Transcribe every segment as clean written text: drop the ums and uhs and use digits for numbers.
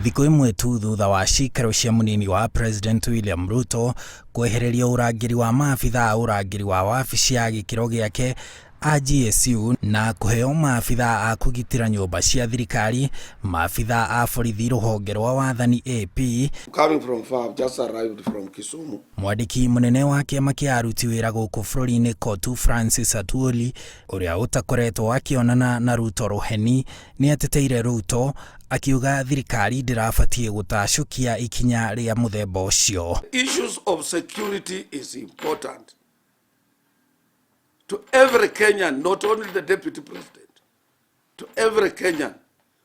Thikũ ĩmwe tu thutha wa cikaro cia mũnini wa President William Ruto kwehererio ũrangĩri wa maabitha a ũrangĩri wa wabici ya gĩkĩro gĩake a GSU na kũheo maabitha a kũgitĩra nyũmba cia thirikari, maabitha a borithi rũhonge rwa wathani AP. Coming from far, I've just arrived from Kisumu. Mwandĩki mũnene wa kĩama kĩa aruti wĩra gũkũ bũrũri-inĩ COTU Francis Atwoli, ũrĩa ũtakoretwo akĩonana na Ruto rũheni, nĩ ateteire Ruto akiuga thirikari ndĩrabatiĩ gũtacũkia ikinya rĩa mũthemba ũcio. Issues of security is important to every Kenyan, not only the deputy president. To every Kenyan,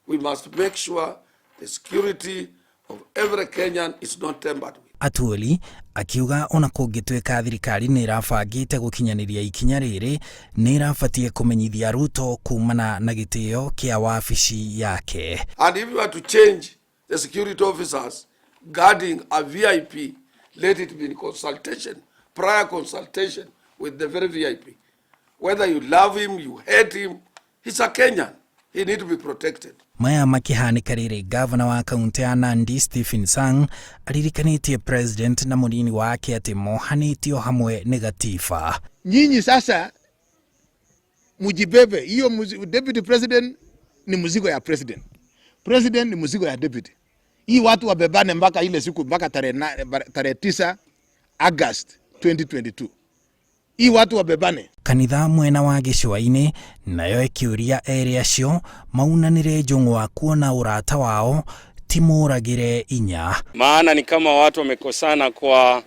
we must make sure the security of every Kenyan is not tampered with. Atwoli akiuga ona kũngĩtuĩka thirikari nĩ ĩrabangĩte gũkinyanĩria ikinya rĩrĩ, nĩ ĩrabatiĩ kũmenyithia Ruto kumana na gĩtĩo kĩa wabici yake. And if you are to change the security officers guarding a VIP, let it be in consultation, prior consultation with the very VIP. Whether you love him, you hate him, he's a Kenyan. He need to be protected. Maya makĩhanĩka rĩrĩ, gavana wa kaunti ya Nandi Stephen Sang aririkanĩtie president na mũnini wake atĩ mohanĩtio hamwe nĩ gatiba. Nyinyi sasa mujibebe hiyo deputy president ni mzigo ya president, president ni mzigo ya deputy. Hii watu wabebane mpaka ile siku, mpaka tarehe 9 August 2022. Hii watu wabebane. Kanitha mwena wa gĩcũa-inĩ nayo ĩkĩũria erĩ acio maunanĩre njũng'wa kuona ũrata wao ti mũragĩre inya. Maana ni kama watu wamekosana kwa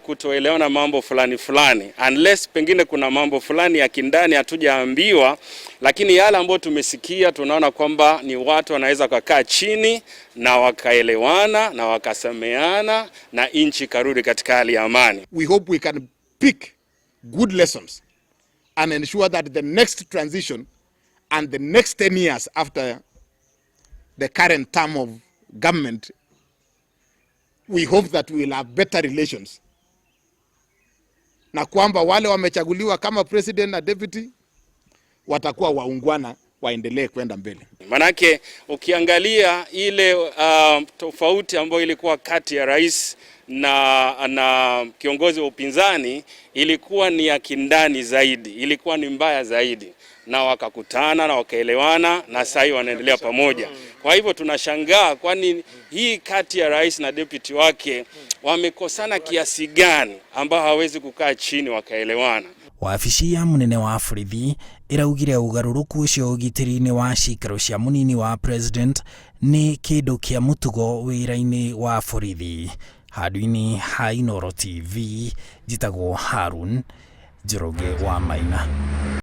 kutoelewana mambo fulani fulani, unless pengine kuna mambo fulani ya kindani hatujaambiwa, lakini yale ambayo tumesikia tunaona kwamba ni watu wanaweza kukaa chini na wakaelewana na wakasameana na nchi karudi katika hali ya amani. We hope we can pick good lessons and ensure that the next transition and the next 10 years after the current term of government, we hope that we will have better relations, na kwamba wale wamechaguliwa kama president na deputy watakuwa waungwana, waendelee kwenda mbele. Manake ukiangalia ile tofauti ambayo ilikuwa kati ya rais na kiongozi wa upinzani ilikuwa ni ya kindani zaidi, ilikuwa ni mbaya zaidi, na wakakutana na wakaelewana na sasa wanaendelea pamoja. Kwa hivyo tunashangaa, kwani hii kati ya rais na deputy wake wamekosana kiasi gani ambao hawezi kukaa chini wakaelewana? Wabici ya mũnene wa borithi ĩraugire ũgarũrũku ũcio ũgitĩri-inĩ wa cikaro cia mũnini wa president nĩ kĩndũ kĩa mũtugo wĩra-inĩ wa borithi. Handũ-inĩ ha Inooro TV, njĩtagwo Harun Njoroge wa Maina.